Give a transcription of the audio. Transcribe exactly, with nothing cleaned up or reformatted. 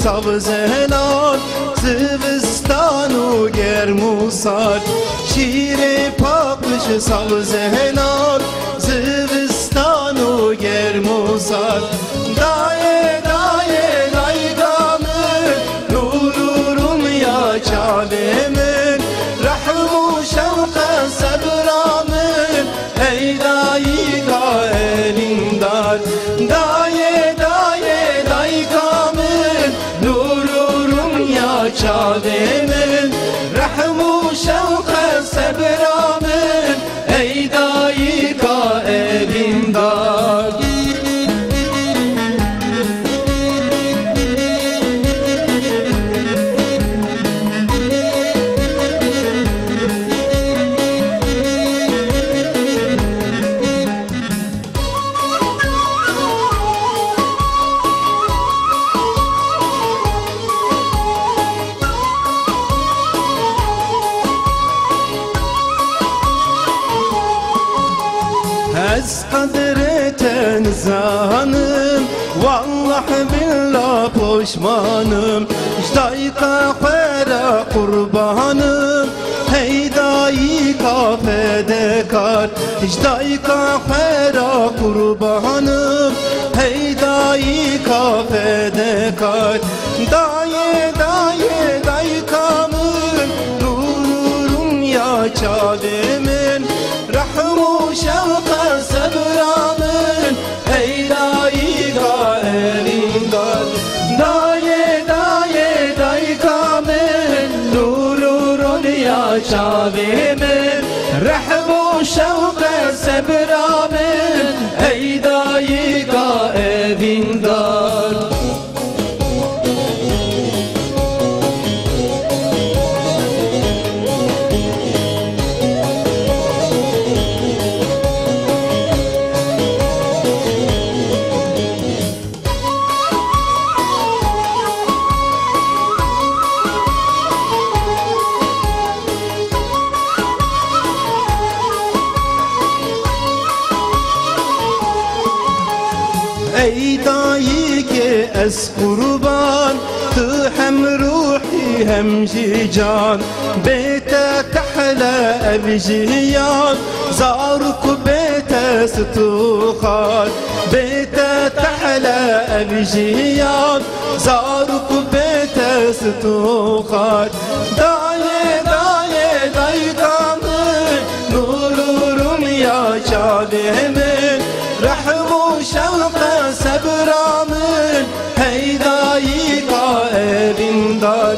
Sabz helal, zivistan û germ û sar. Şîrê paqij sabz helal, zivistan û germ û sar. Dayê, dayê, dayka min, nûr û rûniya çavê min, rehm û şewqe sebra min, ey dayika elîndar. Dayê, dayê, dayka min, nûr û rûniya çavê min, rehm û şewqe sebra min, ey dayika elîndar. Ez qedrê te nizanim, wallah billah poşmanim. Ji dayika xwe re qurbanim, hey dayika fedekar. Ji dayika xwe re qurbanim, hey dayika fedekar. Dayê, dayê, dayka min, nûr û rûniya çavê min, rehm û şewqe sebra min, ey dayika elîndar. Dayê, dayê, dayka min, nûr û rûniya çavê min, rehm û şewqe sebra min, ey dayika evîndar. Ey dayikê ez qurban, tu hem ruhî hem jî can. Bê te tehle ev jiyan, zarok bê te sit û xar. Bê te tehle ev jiyan, zarok bê te sit û xar. Dayê, dayê, dayka min, nûr û rûniya çavê min, rehm û şewqe sebra min, hey dayika evîndar.